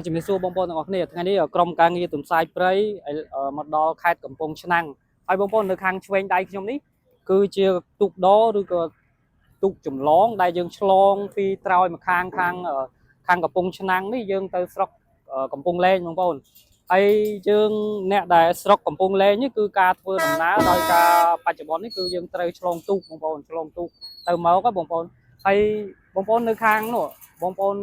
ជំរាបសួរបងប្អូនទាំងអស់គ្នាថ្ងៃនេះក្រុមការងារទន្សាយព្រៃមកដល់ខេត្តកំពង់ឆ្នាំងហើយបងប្អូននៅខាងឆ្វេងដៃខ្ញុំនេះគឺជាទូកដឬក៏ទូកចម្លងដែលយើងឆ្លងពីត្រើយមកខាងខាងខាងកំពង់ឆ្នាំងនេះយើងទៅស្រុកកំពង់លែងបងប្អូនហើយយើងអ្នកដែលស្រុកកំពង់លែងនេះគឺការធ្វើដំណើរដោយការបច្ចុប្បន្ននេះគឺយើងត្រូវឆ្លងទូកបងប្អូនឆ្លងទូកទៅមកហ៎បងប្អូនហើយបងប្អូននៅខាងនោះបងប្អូន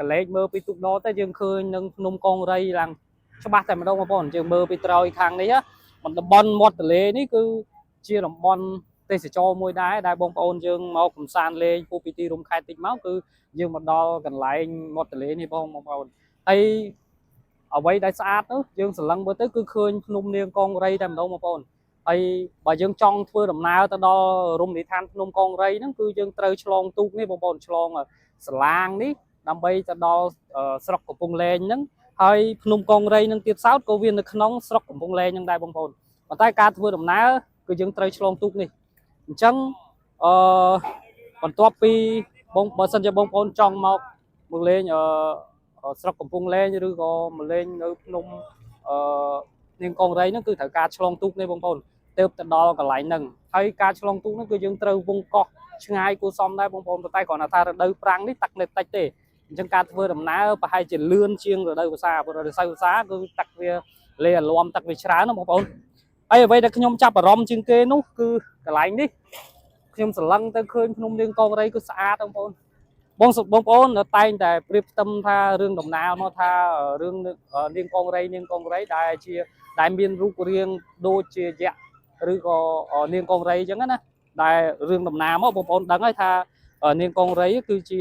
កលេចមើលពីទូកដទៅយើងឃើញនឹងភ្នំកងរៃឡើងច្បាស់តែម្ដងបងប្អូនយើងមើលពីត្រើយខាងនេះណាតំបន់មាត់ទន្លេនេះគឺជាតំបន់ទេសចរមួយដែរដែលបងប្អូនយើងមកកំសាន្តលេងពូពីទីរួមខេត្តតិចមកគឺយើងមកដល់កន្លែងមាត់ទន្លេនេះបងបងប្អូនហើយអ្វីដែលស្អាតនោះយើងស្រឡឹងមើលទៅគឺឃើញភ្នំនាងកងរៃតែម្ដងបងប្អូនហើយបើយើងចង់ធ្វើដំណើរទៅដល់រមណីយដ្ឋានភ្នំកងរៃហ្នឹងគឺយើងត្រូវឆ្លងទូកនេះបងប្អូនឆ្លងសាឡាងនេះ ដើម្បីទៅដល់ស្រុកកំពង់លែងហ្នឹងហើយភ្នំកងរៃហ្នឹងទៀតសោតក៏វានៅក្នុងស្រុកកំពង់លែងហ្នឹងដែរបងប្អូនប៉ុន្តែការធ្វើដំណើរគឺយើងត្រូវឆ្លងទូកនេះអញ្ចឹងអឺបន្ទាប់ពីបងបើសិនជាបងប្អូនចង់មកមកលេងអឺស្រុកកំពង់លែងឬក៏មកលេងនៅភ្នំអឺនាងកងរៃហ្នឹងគឺត្រូវការឆ្លងទូកនេះបងប្អូនទើបទៅដល់កន្លែងហ្នឹងហើយការឆ្លងទូកហ្នឹងគឺយើងត្រូវវងកោះឆ្ងាយគួរសមដែរបងប្អូនប៉ុន្តែគ្រាន់តែថារដូវប្រាំងនេះទឹកនៅតិចទេ អញ្ចឹងការធ្វើដំណើរប្រហែលជាលឿនជាងរដូវវស្សាព្រោះរដូវវស្សាគឺទឹកវាលេអាលាំទឹកវាច្រើនណាបងប្អូនហើយអ្វីដែលខ្ញុំចាប់អារម្មណ៍ជាងគេនោះគឺកន្លែងនេះខ្ញុំស្រឡឹងទៅឃើញភ្នំនាងកងរៃគឺស្អាតបងប្អូនបងសុបងប្អូននៅតែងតែប្រៀបផ្ទឹមថារឿងដំណើរមកថារឿងនាងកងរៃនាងកងរៃដែលជាដែលមានរូបរាងដូចជាយក្សឬក៏នាងកងរៃអញ្ចឹងណាដែលរឿងដំណើរមកបងប្អូនដឹងហើយថានាងកងរៃគឺជា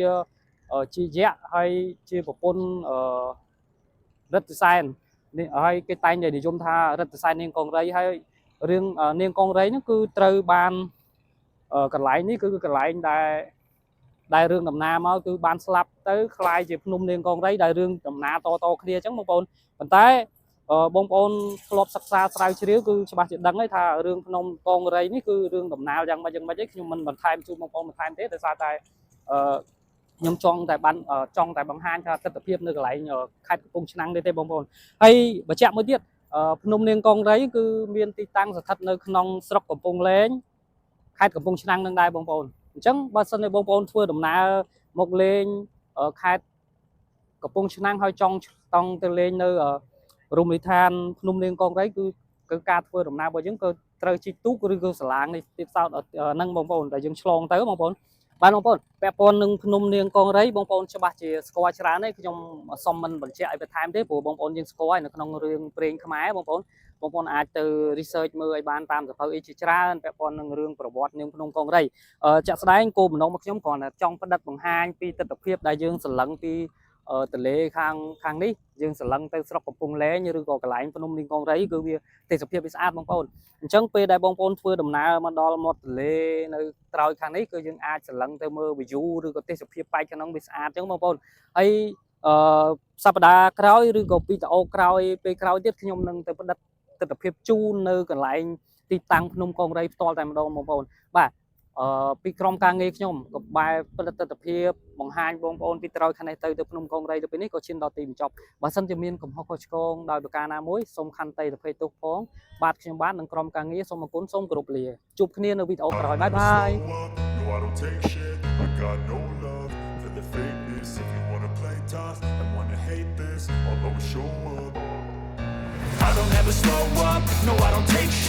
ជាយក្សហើយជាប្រពន្ធអឺរិទ្ធិសែននេះហើយគេតែងតែនិយមថារិទ្ធិសែននាងកងរៃហើយរឿងនាងកងរៃហ្នឹងគឺត្រូវបានកន្លែងនេះគឺកន្លែងដែលដែលរឿងដំណាមកគឺបានស្លាប់ទៅក្លាយជាភ្នំនាងកងរៃដែលរឿងដំណាតតគ្នាអញ្ចឹងបងប្អូនប៉ុន្តែបងប្អូនធ្លាប់សិក្សាស្រាវជ្រាវគឺច្បាស់ជាដឹងហើយថារឿងភ្នំកងរៃនេះគឺរឿងដំណាលយ៉ាងម៉េចយ៉ាងម៉េចឯងខ្ញុំមិនបន្ថែមជូនបងប្អូនបន្ថែមទេដោយសារតែអឺ ខ្ញុំចង់តែបានចង់តែបង្ហាញថាទស្សនភាពនៅកន្លែងខេត្តកំពង់ឆ្នាំងនេះទេបងប្អូនហើយបញ្ជាក់មួយទៀតភ្នំនាងកងរៃគឺមានទីតាំងស្ថិតនៅក្នុងស្រុកកំពង់លែងខេត្តកំពង់ឆ្នាំងនឹងដែរបងប្អូនអញ្ចឹងបើសិនជាបងប្អូនធ្វើដំណើរមកលេងខេត្តកំពង់ឆ្នាំងហើយចង់តង់ទៅលេងនៅរមណីយដ្ឋានភ្នំនាងកងរៃគឺគឺការធ្វើដំណើររបស់យើងក៏ត្រូវជិះទូកឬក៏សាឡាងនេះទៀតសោតហ្នឹងបងប្អូនតែយើងឆ្លងទៅបងប្អូន បាទបងប្អូនពាក់ព័ន្ធនឹងភ្នំនាងកងរៃបងប្អូនច្បាស់ជាស្គាល់ច្រើនហើយខ្ញុំសុំមិនបញ្ជាក់ឲ្យបន្ថែមទេព្រោះបងប្អូនយើងស្គាល់ហើយនៅក្នុងរឿងព្រេងខ្មែរបងប្អូនបងប្អូនអាចទៅ research មើលឲ្យបានតាមសភៅអីជាច្រើនពាក់ព័ន្ធនឹងរឿងប្រវត្តិនាងភ្នំកងរៃជាក់ស្ដែងគោលបំណងរបស់ខ្ញុំគ្រាន់តែចង់ផ្ដិតបង្ហាញពីទស្សនភាពដែលយើងស្រឡឹងពីទន្លេខាងខាងនេះយើងស្រឡឹងទៅស្រុកកំពង់លែងឬក៏កន្លែងភ្នំនាងកងរៃគឺវាទេសភាពវាស្អាតបងប្អូន អញ្ចឹងពេលដែលបងប្អូនធ្វើដំណើរមកដល់មាត់ទន្លេនៅត្រើយខាងនេះគឺយើងអាចស្រឡឹងទៅមើល view ឬក៏ទេសភាពប៉ែកខាងនោះវាស្អាតអញ្ចឹងបងប្អូនហើយអឺសប្តាហ៍ក្រោយឬក៏វីដេអូក្រោយពេលក្រោយទៀតខ្ញុំនឹងទៅផ្ដិតទស្សនភាពជូននៅកន្លែងទីតាំងភ្នំកងរៃផ្ទាល់តែម្ដងបងប្អូនបាទអឺពីក្រុមការងារខ្ញុំក៏បែបផ្ដិតទស្សនភាពបង្ហាញបងប្អូនពីត្រើយខាងនេះទៅទៅភ្នំកងរៃទៅពេលនេះក៏ឈានដល់ទីបញ្ចប់បើសិនជាមានកំហុសខុសឆ្គងដោយប្រការណាមួយសូមខន្តីអភ័យទោសផង បាទខ្ញុំបាទនិងក្រុមការងារសូមអរគុណសូមគោរពលាជួបគ្នានៅវីដេអូក្រោយ bye bye. No, I don't take shit. I got no love for the fakeness. If you wanna play tough and wanna hate this, I'll always show up. I don't ever slow up, no, I don't take shit.